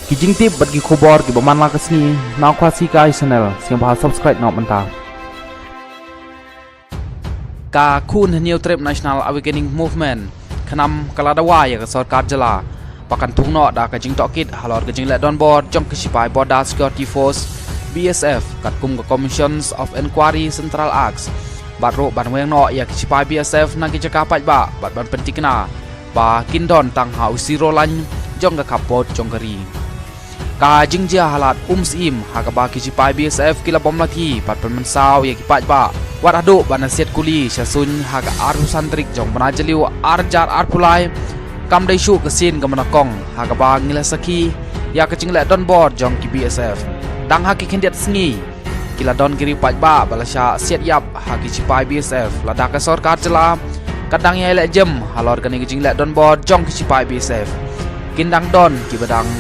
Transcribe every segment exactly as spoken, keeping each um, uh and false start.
Ki jingtip bad ki khubor kiba man la ka sngi na Khasi Kai Channel, sngewbha subscribe noh mynta. Ka Khun Hynñiewtrep National Awakening Movement, KHNAM, ka la dawa ïa ka sorkar jylla ba kan thung noh da ka jingtohkit halor ka jingleh donbor jong ki shipai Border Security Force, B S F, katkum ka Commissions of Inquiry Central Acts, bad ruh ban weng noh ïa ki shipai B S F na ki jaka paidbah bad ban pynthikna ba kin don tang ha u siro lain jong ka khappud jong ka ri. Ka jingjia halat um syiem ha kaba ki shipai B S F ki la bom lathi bad pynmynsaw ïa ki paidbah, wat haduh ban da siat kuli sha suiñ ha ka arphew san tarik jong u bnai Jylliew ar hajar arphew lai, kam dei shuh ka sien kaba nyngkong ha kaba ngi la sakhi ïa ka jingleh donbor jong ki B S F. Dang ha ki khyndiat sngi, ki la don ki riewpaidbah ba la shah siat ïap ha ki shipai B S F, lada ka sorkar jylla ka dang ïai leh jem halor kane ka jingleh donbor jong ki shipai B S F. Kin dang don kiba dang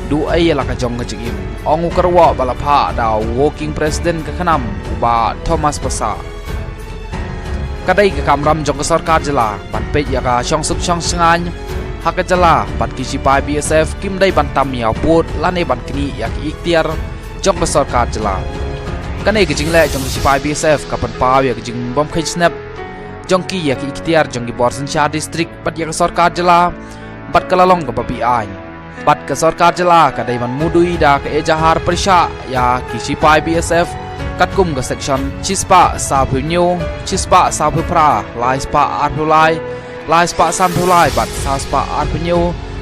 duh ei ïa la ka jong ka jingim, ong u kyrwoh ba la phah da u Working President ka KHNAM, u Bah Thomas Passah. Ka dei ka kamram jong ka sorkar jylla ban peit ïa ka shongsuk shongshngaiñ ha ka jylla, bad ki shipai B S F kim dei ban tam ïa u pud lane ban knieh ïa ki iktiar jong ka sorkar jylla. Kane ka jingleh jong ki shipai B S F ka pynpaw ïa ka jingbymkheiñ snep jong ki ïa ki iktiar jong ki bor synshar district bad ïa ka sorkar jylla, bad ka la long kaba be-aiñ. Bad ka sorkar jylla ka dei ban mudui da ka ejahar pyrshah ïa ki shipai B S F katkum ka section shispah sawphew hynñiew, shispah sawphew phra, laispah arphew lai, laispah sanphew lai bad sawspah arphew hynñiew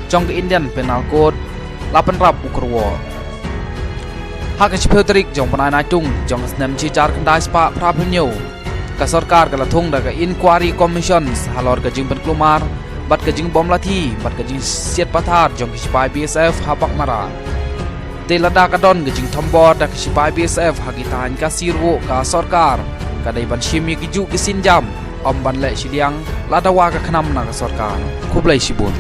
jong ka Indian Penal Code, la pynrap u kyrwoh. Ha ka shiphew tarik jong u bnai Naitung jong ka snem shi hajar khyndai spah phraphew hynñiew, ka sorkar ka la thung da ka Inquiry Commissions halor ka jingpynkulmar bad ka jingbom lathi bad ka jingsiat pathar jong ki shipai B S F ha Baghmara. Te lada ka don ka jingthombor da ki shipai B S F ha ki thaiñ Khasi ruh, ka sorkar ka dei ban shim ïa ki juh ki sienjam, ym ban leh shiliang, la dawa ka KHNAM na ka sorkar. Khublei shibun.